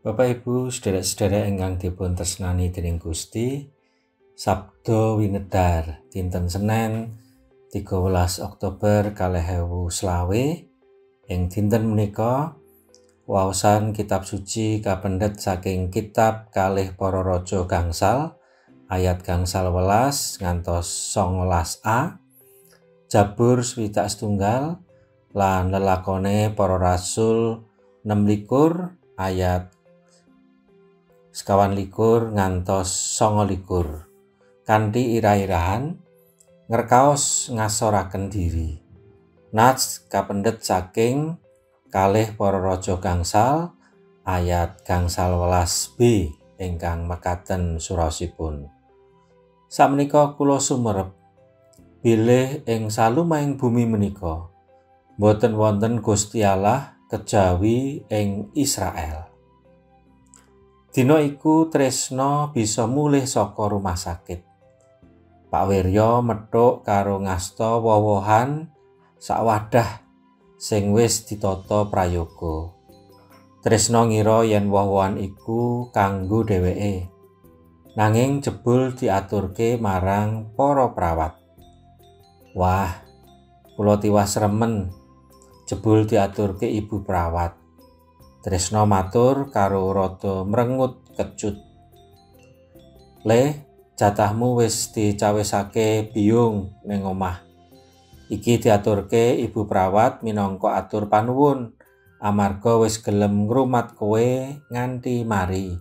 Bapak Ibu, sederek-sederek ingkang dipun tresnani dening Gusti, Sabda winedhar dinten Senin 13 Oktober 2020 ing dinten menika waosan kitab suci kapendhet saking kitab kalih para raja gangsal ayat gangsal welas ngantos 19a, Jabur 61 lan lelakone para rasul 26 ayat 21 ngantos 29. Kanthi irah-irahan ngrekaos ngasoraken diri. Nats kapendhet saking kalih para raja gangsal ayat gangsal welas b ingkang mekaten surasipun. Sakmenika kula sumerep bilih ing salumahing bumi menika boten wonten Gusti Allah kejawi ing Israel. Dina iku Tresna bisa mulih saka rumah sakit. Pak Wiryo methuk karo ngasta woh-wohan sawadah sing wis ditata prayoga. Tresna ngira yen woh-wohan iku kanggo dheweke. Nanging jebul diaturke marang para perawat. Wah, kula tiwas remen. Jebul diaturke ibu perawat. Tresna matur karo rada mrengut kecut. Le, jatahmu wis dicawisake biyung ning omah. Iki diaturke ibu perawat minangka atur panuwun amarga wis gelem ngrumat kowe nganti mari.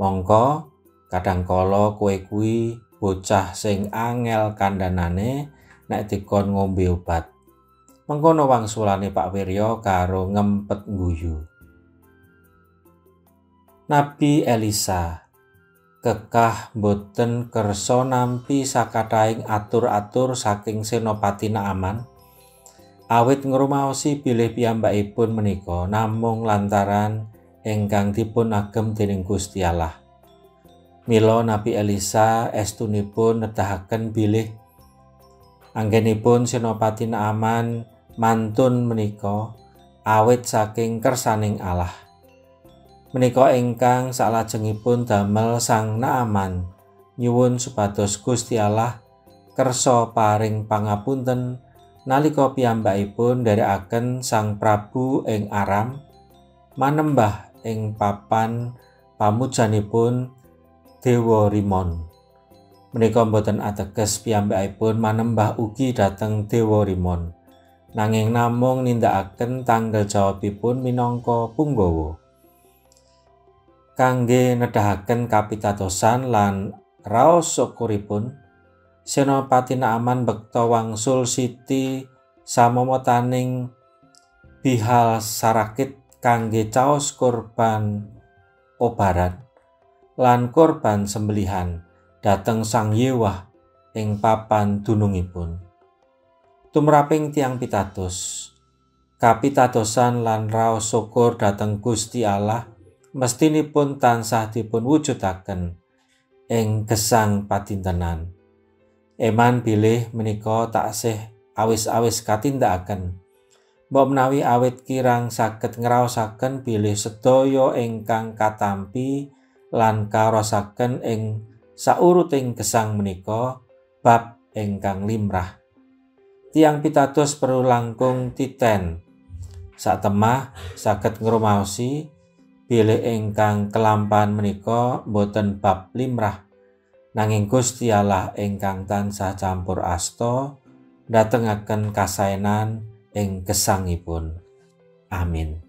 Mongko kadangkala kowe kuwi bocah sing angel kandhanane nek dikon ngombe obat. Mengkono wangsulane Pak Wiryo karo ngempet ngguyu. Nabi Elisa kekah boten kersa nampi sakathahing atur-atur saking Senopati Naaman, awit ngrumaosi bilih piyambakipun menika namung lantaran ingkang dipun agem dening Gusti Allah. Mila Nabi Elisa estunipun nedahaken bilih anggenipun Senopati Naaman mantun menika awit saking kersaning Allah. Menika ingkang salajengipun damel Sang Naaman nyuwun supados Gusti Allah kersa paring pangapunten nalika piyambakipun nderekaken Sang Prabu ing Aram manembah ing papan pamujanipun Dewa Rimon. Menika boten ateges piyambakipun manembah ugi dhateng Dewa Rimon, nanging namung nindakaken tanggel jawabipun minangka punggawa. Kangge nedahaken kapitadosan lan raos syukuripun, Senopati Naaman bekta wangsul siti samomotaning bihal sarakit kangge caos korban obaran lan korban sembelihan dhateng Sang Yewah ing papan dunungipun. Tumraping tiyang pitados, kapitadosan lan raos syukur dhateng Gusti Allah mestinipun tansah dipun wujudaken ing gesang padintenan. Eman bilih menika taksih awis-awis katindakaken. Mbok menawi awit kirang saged ngraosaken bilih sedaya ingkang katampi lan karaosaken ing sauruting gesang menika bab ingkang limrah. Tiyang pitados perlu langkung titen. Satemah saged ngrumaosi bilih ingkang kelampahan menika boten bab limrah, nanging Gusti Allah ingkang tansah campur asta ndatengaken kasaenan ing gesangipun. Amin.